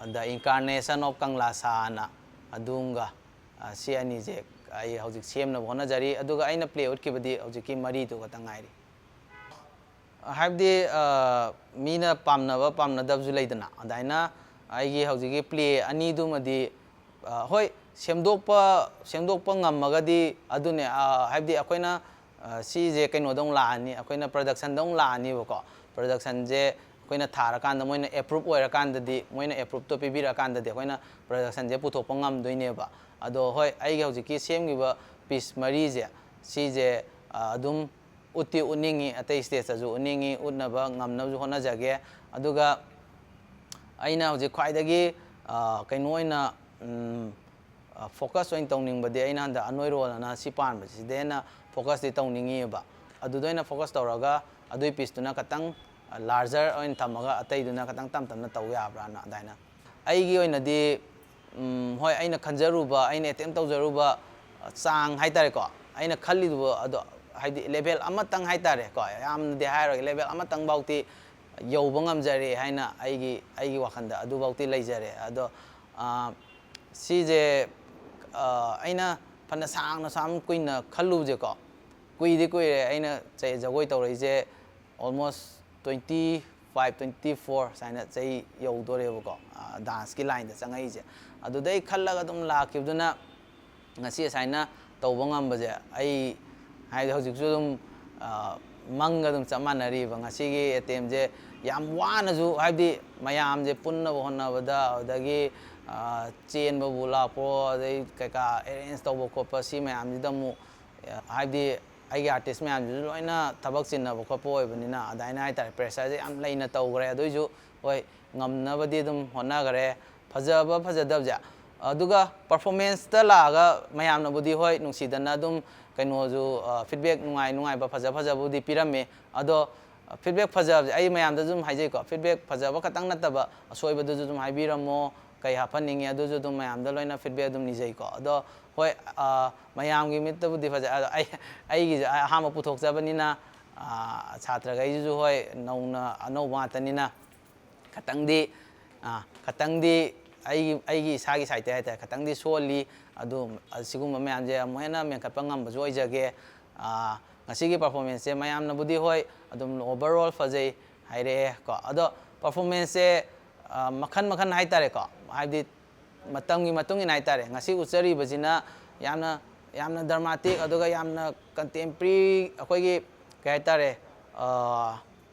The Incarnation of Kangla Sa ꯑꯅ ꯑꯗꯨꯝꯒ, ꯑ, ꯁꯤ ꯑꯅꯤꯁꯦ ꯑꯩ ꯍꯧꯖꯤꯛ ꯁꯦꯝꯅꯕ ꯍꯣꯠꯅꯖꯔꯤ꯫ ꯑꯗꯨꯒ ꯑꯩꯅ ꯄ꯭ꯂꯦ ꯎꯠꯈꯤꯕꯗꯤ ꯍꯧꯖꯤꯛꯀꯤ ꯃꯔꯤꯗꯨ ꯈꯛꯇ ꯉꯥꯏꯔꯤ꯫ ꯍꯥꯏꯕꯗꯤ, ꯑ, ꯃꯤꯅ ꯄꯥꯝꯅꯕ ꯄꯥꯝꯅꯗꯕꯁꯨ ꯂꯩꯗꯅ, ꯑꯗꯨꯃꯥꯏꯅ ꯑꯩꯒꯤ ꯍꯧꯖꯤꯛꯀꯤ ꯄ꯭ꯂꯦ ꯑꯅꯤꯗꯨꯃꯗꯤ, ꯑ, ꯍꯣꯏ, ꯁꯦꯝꯗꯣꯛꯄ ꯁꯦꯝꯗꯣꯛꯄ ꯉꯝꯃꯒꯗꯤ ꯑꯗꯨꯅꯦ, ꯑ, ꯍꯥꯏꯕꯗꯤ ꯑꯩꯈꯣꯏꯅ, ꯑ, ꯁꯤꯁꯦ ꯀꯩꯅꯣꯗ ꯑꯃꯨꯛ ꯂꯥꯛꯑꯅꯤ, ꯑꯩꯈꯣꯏꯅ ꯄ꯭ꯔꯗꯛꯁꯟꯗ ꯑꯃꯨꯛ ꯂꯥꯛꯑꯅꯤꯕꯀꯣ꯫ ꯄ꯭ꯔꯗꯛꯁꯟꯁꯦ ꯑꯩꯈꯣꯏꯅ ꯊꯥꯔꯀꯥꯟꯗ ꯃꯣꯏꯅ ꯑꯦꯄ꯭ꯔꯨꯞ ꯑꯣꯏꯔꯀꯥꯟꯗꯗꯤ, ꯃꯣꯏꯅ ꯑꯦꯄ꯭ꯔꯨꯞꯇꯣ ꯄꯤꯕꯤꯔꯛꯑꯀꯥꯟꯗꯗꯤ ꯑꯩꯈꯣꯏꯅ ꯄ꯭ꯔꯗꯛꯁꯟꯁꯦ ꯄꯨꯊꯣꯛꯄ ꯉꯝꯗꯣꯏꯅꯦꯕ꯫ ꯑꯗꯣ ꯍꯣꯏ, ꯑꯩꯒꯤ ꯍꯧꯖꯤꯛꯀꯤ ꯁꯦꯝꯈꯤꯕ ꯄꯤꯁ ꯃꯔꯤꯁꯦ, ꯁꯤꯁꯦ, ꯑ, ꯑꯗꯨꯝ ꯎꯠꯇꯤ ꯎꯠꯅꯤꯡꯉꯤ, ꯑꯇꯩ ꯁ꯭ꯇꯦꯠꯇꯁꯨ ꯎꯠꯅꯤꯡꯉꯤ, ꯎꯠꯅꯕ ꯉꯝꯅꯕꯁꯨ ꯍꯣꯠꯅꯖꯒꯦ꯫ ꯑꯗꯨꯒ ꯑꯩꯅ ꯍꯧꯖꯤꯛ ꯈ꯭ꯋꯥꯏꯗꯒꯤ, ꯑ, ꯀꯩꯅꯣ ꯑꯣꯏꯅ, ꯎꯝ, ꯑ, ꯐꯣꯀꯁ ꯑꯣꯏꯅ ꯇꯧꯅꯤꯡꯕꯗꯤ ꯑꯩꯅ ꯍꯟꯗꯛ ꯑꯅꯣꯏꯔꯣꯜ ꯑꯅ ꯁꯤ ꯄꯥꯟꯕꯁꯤꯗ ꯍꯦꯟꯅ ꯐꯣꯀꯁꯇꯤ ꯇꯧꯅꯤꯡꯉꯤꯕ꯫ ꯑꯗꯨꯗ ꯑꯣꯏꯅ ꯐꯣꯀꯁ ꯇꯧꯔꯒ ꯑꯗꯨꯏ ꯄꯤꯁꯇꯨꯅ ꯈꯇꯪ, ꯑ, ꯂꯥꯔꯖꯔ ꯑꯣꯏꯅ ꯊꯝꯃꯒ ꯑꯇꯩꯗꯨꯅ ꯈꯇꯪ ꯇꯞ ꯇꯞꯅ ꯇꯧ ꯌꯥꯕ꯭ꯔꯥꯅ ꯑꯗꯨꯃꯥꯏꯅ꯫ ꯑꯩꯒꯤ ꯑꯣꯏꯅꯗꯤ, ꯎꯝ, ꯍꯣꯏ, ꯑꯩꯅ ꯈꯟꯖꯔꯨꯕ, ꯑꯩꯅ ꯑꯦꯇꯦꯝ ꯇꯧꯖꯔꯨꯕ ꯆꯥꯡ ꯍꯥꯏꯇꯥꯔꯦꯀꯣ, ꯑꯩꯅ ꯈꯜꯂꯤꯗꯨꯕꯨ ꯑꯗꯣ, ꯍꯥꯏꯗꯤ, ꯂꯦꯚꯦꯜ ꯑꯃꯇꯪ ꯍꯥꯏꯇꯥꯔꯦꯀꯣ, ꯌꯥꯝꯅꯗꯤ ꯍꯥꯏꯔꯣꯏꯒꯦ, ꯂꯦꯚꯦꯜ ꯑꯃꯇꯪ ꯐꯥꯎꯇꯤ ꯌꯧꯕ ꯉꯝꯖꯔꯦ ꯍꯥꯏꯅ ꯑꯩꯒꯤ, ꯑꯩꯒꯤ ꯋꯥꯈꯜꯗ ꯑꯗꯨꯐꯥꯎꯇꯤ ꯂꯩꯖꯔꯦ꯫ ꯑꯗꯣ, ꯑ, ꯁꯤꯁꯦ, ꯑ, ꯑꯩꯅ ꯐꯅ ꯁꯥꯡꯅ ꯁꯥꯡ ꯀꯨꯏꯅ ꯈꯜꯂꯨꯕꯁꯦꯀꯣ, ꯀꯨꯏꯗꯤ ꯀꯨꯏꯔꯦ ꯑꯩꯅ ꯆ-, ꯖꯒꯣꯏ ꯇꯧꯔꯛꯏꯁꯦ, almost twenty five, twenty four ꯁꯨꯃꯥꯏꯅ ꯆꯍꯤ ꯌꯧꯗꯣꯔꯦꯕꯀꯣ, ꯑ, ꯗꯥꯟꯁꯀꯤ ꯂꯥꯏꯟꯗ ꯆꯪꯉꯛꯏꯁꯦ꯫ ꯑꯗꯨꯗꯩ ꯈꯜꯂꯒ ꯑꯗꯨꯝ ꯂꯥꯛꯈꯤꯕꯗꯨꯅ ꯉꯁꯤ ꯑꯁꯨꯃꯥꯏꯅ ꯇꯧꯕ ꯉꯝꯕꯁꯦ, ꯑꯩ ꯍꯥꯏꯗꯤ ꯍꯧꯖꯤꯛꯁꯨ ꯑꯗꯨꯝ, ꯑ, ꯃꯪꯒ ꯑꯗꯨꯝ ꯆꯞ ꯃꯥꯟꯅꯔꯤꯕ꯫ ꯉꯁꯤꯒꯤ ꯑꯦꯇꯦꯝꯁꯦ ꯌꯥꯝ ꯋꯥꯅꯁꯨ, ꯍꯥꯏꯕꯗꯤ ꯃꯌꯥꯝꯁꯦ ꯄꯨꯟꯅꯕ ꯍꯣꯠꯅꯕꯗ, ꯑꯗꯨꯗꯒꯤ, ꯑ, ꯆꯦꯟꯕꯕꯨ ꯂꯥꯛꯄ꯭ꯔꯣ, ꯑꯗꯩ ꯀꯩꯀꯥ ꯑꯦꯔꯦꯟꯖ ꯇꯧꯕ ꯈꯣꯠꯄ, ꯁꯤ ꯃꯌꯥꯝꯁꯤꯗ ꯑꯃꯨꯛ, ꯑ, ꯍꯥꯏꯕꯗꯤ ꯑꯩꯒꯤ ꯑꯥꯔꯇꯤꯁ ꯃꯌꯥꯝꯁꯤꯁꯨ ꯂꯣꯏꯅ ꯊꯕꯛ ꯆꯤꯟꯅꯕ ꯈꯣꯠꯄ ꯑꯣꯏꯕꯅꯤꯅ, ꯑꯗꯨꯃꯥꯏꯅ ꯍꯥꯏꯇꯥꯔꯦ, ꯄ꯭ꯔꯦꯁꯔꯁꯦ ꯌꯥꯝ ꯂꯩꯅ ꯇꯧꯈ꯭ꯔꯦ꯫ ꯑꯗꯨꯏꯁꯨ ꯍꯣꯏ, ꯉꯝꯅꯕꯗꯤ ꯑꯗꯨꯝ ꯍꯣꯠꯅꯈ꯭ꯔꯦ꯫ ꯐꯖꯕ ꯐꯖꯗꯕꯁꯦ, ꯑꯗꯨꯒ ꯄꯔꯐꯣꯔꯃꯦꯟꯁꯇ ꯂꯥꯛꯑꯒ ꯃꯌꯥꯝꯅꯕꯨꯗꯤ ꯍꯣꯏ ꯅꯨꯡꯁꯤꯗꯅ ꯑꯗꯨꯝ ꯀꯩꯅꯣꯁꯨ, ꯑ, ꯐꯤꯗꯕꯦꯛ ꯅꯨꯡꯉꯥꯏ ꯅꯨꯡꯉꯥꯏꯕ ꯐꯖ ꯐꯖꯕꯕꯨꯗꯤ ꯄꯤꯔꯝꯃꯦ꯫ ꯑꯗꯣ, ꯑ, ꯐꯤꯗꯕꯦꯛ ꯐꯖꯕꯁꯦ ꯑꯩ ꯃꯌꯥꯝꯗꯁꯨ ꯑꯗꯨꯝ ꯍꯥꯏꯖꯩꯀꯣ, ꯐꯤꯗꯕꯦꯛ ꯐꯖꯕ ꯈꯛꯇꯪ ꯅꯠꯇꯕ ꯑꯁꯣꯏꯕꯗꯨꯁꯨ ꯑꯗꯨꯝ ꯍꯥꯏꯕꯤꯔꯝꯃꯣ, ꯀꯩ ꯍꯥꯞꯍꯟꯅꯤꯡꯉꯤ ꯑꯗꯨꯁꯨ ꯑꯗꯨꯝ ꯃꯌꯥꯝꯗ ꯂꯣꯏꯅ ꯐꯤꯗꯕꯦꯛ ꯑꯗꯨꯝ ꯅꯤꯖꯩꯀꯣ꯫ ꯑꯗꯣ ꯍꯣꯏ, ꯑ, ꯃꯌꯥꯝꯒꯤ ꯃꯤꯠꯇꯕꯨꯗꯤ ꯐꯖꯩ, ꯑꯗꯣ ꯑꯩ, ꯑꯩꯒꯤꯁꯨ ꯑꯍꯥꯟꯕ ꯄꯨꯊꯣꯛꯆꯕꯅꯤꯅ, ꯑ, ꯁꯥꯇ꯭ꯔꯈꯩꯁꯤꯁꯨ ꯍꯣꯏ ꯅꯧꯅ ꯑꯅꯧꯕ ꯉꯥꯛꯇꯅꯤꯅ ꯈꯇꯪꯗꯤ ꯑꯥ, ꯈꯇꯪꯗꯤ ꯑꯩꯒꯤ, ꯑꯩꯒꯤ ꯏꯁꯥꯒꯤ ꯁꯥꯏꯠꯇ ꯍꯥꯏꯇꯥꯔꯦ, ꯈꯇꯪꯗꯤ ꯁꯣꯜꯂꯤ꯫ ꯑꯗꯨ, ꯑꯁꯤꯒꯨꯝꯕ ꯃꯌꯥꯝꯁꯦ ꯑꯃꯨꯛ ꯍꯦꯟꯅ ꯃꯦꯟꯈꯠꯄ ꯉꯝꯕꯁꯨ ꯑꯣꯏꯖꯒꯦ꯫ ꯑꯥ, ꯉꯁꯤꯒꯤ ꯄꯔꯐꯣꯔꯃꯦꯟꯁꯁꯦ ꯃꯌꯥꯝꯅꯕꯨꯗꯤ ꯍꯣꯏ ꯑꯗꯨꯝ overall ꯐꯖꯩ ꯍꯥꯏꯔꯛꯑꯦ ꯀꯣ꯫ ꯑꯗꯣ ꯄꯔꯐꯣꯔꯃꯦꯟꯁꯁꯦ, ꯑꯥ, ꯃꯈꯜ ꯃꯈꯜ ꯍꯥꯏꯇꯥꯔꯦꯀꯣ, ꯍꯥꯏꯕꯗꯤ ꯃꯇꯝꯒꯤ ꯃꯇꯨꯡ ꯏꯟꯅ ꯍꯥꯏꯇꯥꯔꯦ꯫ ꯉꯁꯤ ꯎꯠꯆꯔꯤꯕꯁꯤꯅ ꯌꯥꯝꯅ, ꯌꯥꯝꯅ dramatic, ꯑꯗꯨꯒ ꯌꯥꯝꯅ contemporary, ꯑꯩꯈꯣꯏꯒꯤ ꯀꯩ ꯍꯥꯏꯇꯥꯔꯦ, ꯑꯥ,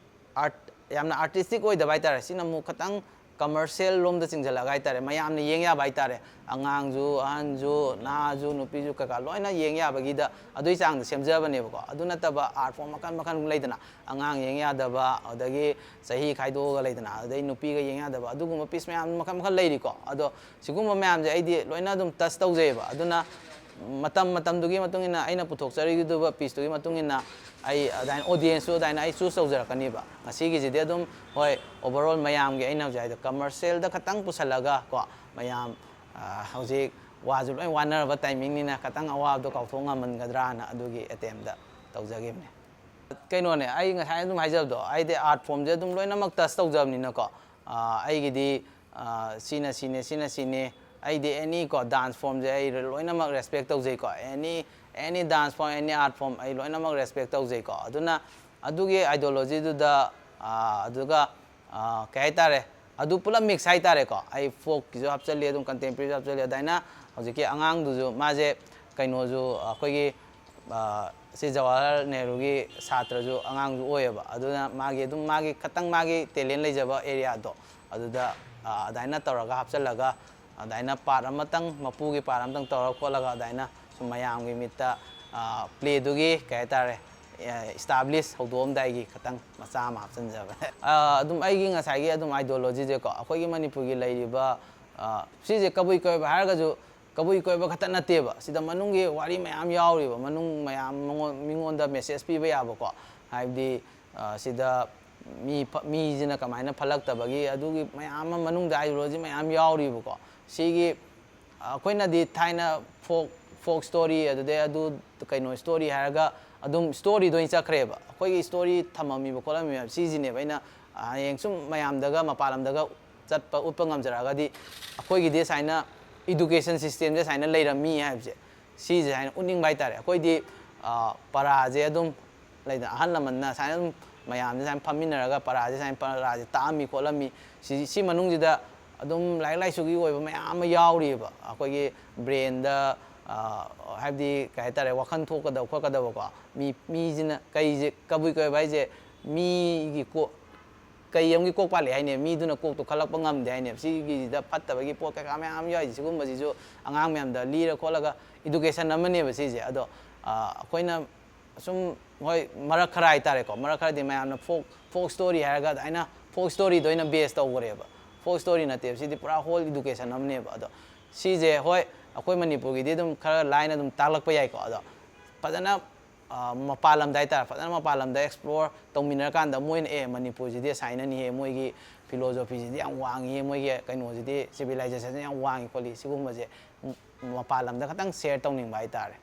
art, ꯌꯥꯝꯅ artistic ꯑꯣꯏꯗꯕ ꯍꯥꯏꯇꯥꯔꯦ꯫ ꯁꯤꯅ ꯑꯃꯨꯛ ꯈꯤꯇꯪ commercial ꯂꯣꯝꯗ ꯆꯤꯡꯁꯤꯜꯂꯛꯑꯒ ꯍꯥꯏꯇꯥꯔꯦ, ꯃꯌꯥꯝꯅ ꯌꯦꯡ ꯌꯥꯕ ꯍꯥꯏꯇꯥꯔꯦ, ꯑꯉꯥꯡꯁꯨ, ꯑꯍꯟꯁꯨ, ꯅꯍꯥꯁꯨ, ꯅꯨꯄꯤꯁꯨ, ꯀꯩꯀꯥ ꯂꯣꯏꯅ ꯌꯦꯡ ꯌꯥꯕꯒꯤꯗ ꯑꯗꯨꯒꯤ ꯆꯥꯡꯗ ꯁꯦꯝꯖꯕꯅꯦꯕꯀꯣ꯫ ꯑꯗꯨ ꯅꯠꯇꯕ art form ꯃꯈꯜ ꯃꯈꯜ ꯂꯩꯗꯅ, ꯑꯉꯥꯡ ꯌꯦꯡ ꯌꯥꯗꯕ, ꯑꯗꯒꯤ ꯆꯍꯤ ꯈꯥꯏꯗꯣꯛꯑꯒ ꯂꯩꯗꯅ, ꯑꯗꯩ ꯅꯨꯄꯤꯒ ꯌꯦꯡ ꯌꯥꯗꯕ, ꯑꯗꯨꯒꯨꯝꯕ piece ꯃꯌꯥꯝ ꯃꯈꯜ ꯃꯈꯜ ꯂꯩꯔꯤꯀꯣ꯫ ꯑꯗꯣ ꯁꯤꯒꯨꯝꯕ ꯃꯌꯥꯝꯁꯦ ꯑꯩꯗꯤ ꯂꯣꯏꯅ ꯑꯗꯨꯝ touch ꯇꯧꯖꯩꯑꯕ꯫ ꯑꯗꯨꯅ ꯃꯇꯝ ꯃꯇꯝꯗꯨꯒꯤ ꯃꯇꯨꯡ ꯏꯟꯅ, ꯑꯩꯅ ꯄꯨꯊꯣꯛꯆꯔꯤꯗꯨꯕ piece ꯇꯨꯒꯤ ꯃꯇꯨꯡ ꯏꯟꯅ ꯑꯩ ꯑꯗꯨꯃꯥꯏꯅ audience ꯁꯨ ꯑꯗꯨꯃꯥꯏꯅ ꯑꯩ choose ꯇꯧꯖꯔꯛꯀꯅꯤꯕ꯫ ꯉꯁꯤꯒꯤꯁꯤꯗꯤ ꯑꯗꯨꯝ, ꯍꯣꯏ, overall ꯃꯌꯥꯝꯒꯤ, ꯑꯩꯅ ꯍꯧꯖꯤꯛ ꯍꯥꯏꯗꯣ commercial ꯗ ꯈꯇꯪ ꯄꯨꯁꯜꯂꯒ ꯀꯣ, ꯃꯌꯥꯝ, ꯑ, ꯍꯧꯖꯤꯛ ꯋꯥꯁꯨ ꯂꯣꯏ ꯋꯥꯅꯔꯕ timing ꯅꯤꯅ, ꯈꯇꯪ ꯑꯋꯥꯕꯗꯣ ꯀꯥꯎꯊꯣꯛ ꯉꯝꯍꯟꯒꯗ꯭ꯔꯥꯅ ꯑꯗꯨꯒꯤ attempt ꯇꯧꯖꯈꯤꯕꯅꯦ꯫ ꯀꯩꯅꯣꯅꯦ, ꯑꯩ ꯉꯁꯥꯏ ꯑꯗꯨꯝ ꯍꯥꯏꯖꯕꯗꯣ, ꯑꯩꯗꯤ art form ꯁꯦ ꯑꯗꯨꯝ ꯂꯣꯏꯅꯃꯛ touch ꯇꯧꯖꯕꯅꯤꯅꯀꯣ, ꯑ, ꯑꯩꯒꯤꯗꯤ, ꯑ, ꯁꯤꯅ ꯁꯤꯅꯦ, ꯁꯤꯅ ꯁꯤꯅꯦ, ꯑꯩꯗꯤ any ꯀꯣ dance form ꯁꯦ ꯑꯩ ꯂꯣꯏꯅꯃꯛ respect ꯇꯧꯖꯩꯀꯣ꯫ Any, any dance form, any art form ꯑꯩ ꯂꯣꯏꯅꯃꯛ respect ꯇꯧꯖꯩꯀꯣ꯫ ꯑꯗꯨꯅ ꯑꯗꯨꯒꯤ ideology ꯗꯨꯗ, ꯑ, ꯑꯗꯨꯒ, ꯑ, ꯀꯩ ꯍꯥꯏꯇꯥꯔꯦ, ꯑꯗꯨ ꯄꯨꯂꯞ mix ꯍꯥꯏꯇꯥꯔꯦꯀꯣ꯫ ꯑꯩ folk ꯀꯤꯁꯨ ꯍꯥꯞꯆꯜꯂꯤ, ꯑꯗꯨꯝ contemporary ꯁꯨ ꯍꯥꯞꯆꯜꯂꯤ꯫ ꯑꯗꯨꯃꯥꯏꯅ ꯍꯧꯖꯤꯛꯀꯤ ꯑꯉꯥꯡꯗꯨꯁꯨ ꯃꯥꯁꯦ ꯀꯩꯅꯣꯁꯨ, ꯑꯩꯈꯣꯏꯒꯤ, ꯑ, ꯁꯤ ꯖꯋꯥꯍꯔꯂꯥꯜ ꯅꯦꯍꯔꯨꯒꯤ ꯁꯥꯇ꯭ꯔꯁꯨ ꯑꯉꯥꯡꯁꯨ ꯑꯣꯏꯌꯦꯕ꯫ ꯑꯗꯨꯅ ꯃꯥꯒꯤ ꯑꯗꯨꯝ, ꯃꯥꯒꯤ ꯈꯇꯪ ꯃꯥꯒꯤ talent ꯂꯩꯖꯕ area ꯗꯣ ꯑꯗꯨꯗ, ꯑ, ꯑꯗꯨꯃꯥꯏꯅ ꯇꯧꯔꯒ ꯍꯥꯞꯆꯜꯂꯒ, ꯑꯗꯨꯃꯥꯏꯅ part ꯑꯃꯇꯪ, ꯃꯄꯨꯒꯤ part ꯑꯃꯇꯪ ꯇꯧꯔ ꯈꯣꯠꯂꯒ ꯑꯗꯨꯃꯥꯏꯅ ꯁꯨꯝ ꯃꯌꯥꯝꯒꯤ ꯃꯤꯠꯇ, ꯑ, play ꯗꯨꯒꯤ ꯀꯩ ꯍꯥꯏꯇꯥꯔꯦ, ꯑ, establish ꯍꯧꯗꯣꯛꯑꯝꯗꯥꯏꯒꯤ ꯈꯇꯪ ꯃꯆꯥ ꯑꯃ ꯍꯥꯞꯆꯤꯟꯖꯕꯅꯦ꯫ ꯑ, ꯑꯗꯨꯝ ꯑꯩꯒꯤ ꯉꯁꯥꯏꯒꯤ ꯑꯗꯨꯝ ideology ꯁꯦꯀꯣ, ꯑꯩꯈꯣꯏꯒꯤ ꯃꯅꯤꯄꯨꯔꯒꯤ ꯂꯩꯔꯤꯕ, ꯑ, ꯁꯤꯁꯦ ꯀꯕꯨꯏ ꯀꯣꯏꯕ ꯍꯥꯏꯔꯒꯁꯨ ꯀꯕꯨꯏ ꯀꯣꯏꯕ ꯈꯛꯇ ꯅꯠꯇꯦꯕ, ꯁꯤꯗ ꯃꯅꯨꯡꯒꯤ ꯋꯥꯔꯤ ꯃꯌꯥꯝ ꯌꯥꯎꯔꯤꯕ, ꯃꯅꯨꯡ ꯃꯌꯥꯝ ꯃꯉꯣꯟ-, ꯃꯤꯉꯣꯟꯗ message ꯄꯤꯕ ꯌꯥꯕꯀꯣ꯫ ꯍꯥꯏꯕꯗꯤ, ꯑ, ꯁꯤꯗ ꯃꯤ ꯐ-, ꯃꯤꯁꯤꯅ ꯀꯃꯥꯏꯅ ꯐꯠꯂꯛꯇꯕꯒꯤ, ꯑꯗꯨꯒꯤ ꯃꯌꯥꯝ ꯑꯃ ꯃꯅꯨꯡꯗ ideology ꯃꯌꯥꯝ ꯌꯥꯎꯔꯤꯕꯀꯣ꯫ ꯁꯤꯒꯤ, ꯑ, ꯑꯩꯈꯣꯏꯅꯗꯤ ꯊꯥꯏꯅ folk, folk story, ꯑꯗꯨꯗꯩ ꯑꯗꯨ ꯀꯩꯅꯣ story ꯍꯥꯏꯔꯒ ꯑꯗꯨꯝ story ꯗ ꯑꯣꯏꯅ ꯆꯠꯈ꯭ꯔꯦꯕ꯫ ꯑꯩꯈꯣꯏꯒꯤ story ꯊꯝꯃꯝꯃꯤꯕ ꯈꯣꯠꯂꯝꯃꯤꯕ ꯃꯌꯥꯝ ꯁꯤꯁꯤꯅꯦꯕ ꯑꯩꯅ, ꯑ, ꯍꯌꯦꯡ ꯁꯨꯝ ꯃꯌꯥꯝꯗꯒ, ꯃꯄꯥꯟ ꯂꯝꯗꯒ ꯆꯠꯄ ꯎꯠꯄ ꯉꯝꯖꯔꯛꯑꯒꯗꯤ ꯑꯩꯈꯣꯏꯒꯤꯗꯤ ꯁꯨꯃꯥꯏꯅ education systemꯁꯦ ꯁꯨꯃꯥꯏꯅ ꯂꯩꯔꯝꯃꯤ ꯍꯥꯏꯕꯁꯦ ꯁꯤꯁꯦ ꯁꯨꯃꯥꯏꯅ ꯎꯠꯅꯤꯡꯕ ꯍꯥꯏꯇꯥꯔꯦ꯫ ꯑꯩꯈꯣꯏꯗꯤ ꯄꯔꯥꯁꯦ ꯑꯗꯨꯝ ꯂꯩꯗꯅ ꯑꯍꯜ ꯂꯃꯟꯅ ꯁꯨꯃꯥꯏꯅ ꯑꯗꯨꯝ ꯃꯌꯥꯝꯁꯦ ꯁꯨꯃꯥꯏꯅ ꯐꯝꯃꯤꯟꯅꯔꯒ ꯄꯔꯥꯁꯦ ꯁꯨꯃꯥꯏꯅ ꯄꯔꯥꯁꯦ ꯇꯥꯛꯑꯝꯃꯤ ꯈꯣꯠꯂꯝꯃꯤ꯫ ꯁꯤ ꯁꯤ ꯃꯅꯨꯡꯁꯤꯗ ꯑꯗꯨꯝ ꯂꯥꯏꯔꯤꯛ ꯂꯥꯏꯁꯨꯒꯤ ꯑꯣꯏꯕ ꯃꯌꯥꯝ ꯑꯃ ꯌꯥꯎꯔꯤꯑꯕ꯫ ꯑꯩꯈꯣꯏꯒꯤ brainꯗ ꯍꯥꯏꯕꯗꯤ ꯀꯩ ꯍꯥꯏꯇꯥꯔꯦ, ꯋꯥꯈꯜ ꯊꯣꯛꯀꯗꯕ ꯈꯣꯠꯀꯗꯕꯀꯣ꯫ ꯃꯤ ꯃꯤꯁꯤꯅ ꯀꯩꯁꯦ ꯀꯕꯨꯏ ꯀꯣꯏꯕ ꯍꯥꯏꯁꯦ ꯃꯤꯒꯤ ꯀꯣꯛ ꯀꯩ ꯑꯃꯒꯤ ꯀꯣꯛ ꯄꯥꯜꯂꯤ ꯍꯥꯏꯅꯦ, ꯃꯤꯗꯨꯅ ꯀꯣꯛꯇꯣ ꯈꯜꯂꯛꯄ ꯉꯝꯗꯦ ꯍꯥꯏꯅꯦꯕ꯫ ꯁꯤꯒꯤꯁꯤꯗ ꯐꯠꯇꯕꯒꯤ ꯄꯣꯠ ꯀꯩꯀꯥ ꯃꯌꯥꯝ ꯑꯃ ꯌꯥꯎꯔꯤꯁꯦ꯫ ꯁꯤꯒꯨꯝꯕꯁꯤꯁꯨ ꯑꯉꯥꯡ ꯃꯌꯥꯝꯗ ꯂꯤꯔ ꯈꯣꯠꯂꯒ education ꯑꯃꯅꯦꯕ ꯁꯤꯁꯦ꯫ ꯑꯗꯣ ꯑꯩꯈꯣꯏꯅ ꯁꯨꯝ, ꯍꯣꯏ, ꯃꯔꯛ ꯈꯔ ꯍꯥꯏꯇꯥꯔꯦꯀꯣ, ꯃꯔꯛ ꯈꯔꯗꯤ ꯃꯌꯥꯝꯅ folk folk story ꯍꯥꯏꯔꯒ ꯑꯗꯨꯃꯥꯏꯅ folk storyꯗ ꯑꯣꯏꯅ base ꯇꯧꯈ꯭ꯔꯦꯕ꯫ Folk story ꯅꯠꯇꯦꯕ ꯁꯤꯗꯤ, ꯄꯨꯔꯥ whole education ꯑꯃꯅꯦꯕ꯫ ꯑꯗꯣ ꯁꯤꯁꯦ, ꯍꯣꯏ, ꯑꯩꯈꯣꯏ ꯃꯅꯤꯄꯨꯔꯒꯤꯗꯤ ꯑꯗꯨꯝ ꯈꯔ ꯂꯥꯏꯅ ꯑꯗꯨꯝ ꯇꯥꯛꯂꯛꯄ ꯌꯥꯏꯀꯣ꯫ ꯑꯗꯣ ꯐꯖꯅ ꯃꯄꯥꯟ ꯂꯝꯗ ꯍꯥꯏꯇꯥꯔꯦ, ꯐꯖꯅ ꯃꯄꯥꯟ ꯂꯝꯗ explore ꯇꯧꯃꯤꯟꯅꯔꯀꯥꯟꯗ ꯃꯣꯏꯅ, "ꯑꯦ, ꯃꯅꯤꯄꯨꯔꯁꯤꯗꯤ ꯑꯁꯥꯏꯅꯅꯤꯍꯦ, ꯃꯣꯏꯒꯤ philosophyꯁꯤꯗꯤ ꯌꯥꯝ ꯋꯥꯡꯉꯤꯍꯦ, ꯃꯣꯏꯒꯤ ꯀꯩꯅꯣꯁꯤꯗꯤ, civilizationꯁꯤ ꯌꯥꯝ ꯋꯥꯡꯉꯤ ꯈꯣꯠꯂꯤ", ꯁꯤꯒꯨꯝꯕꯁꯦ ꯃꯄꯥꯟ ꯂꯝꯗ ꯈꯇꯪ share ꯇꯧꯅꯤꯡꯕ ꯍꯥꯏꯇꯥꯔꯦ꯫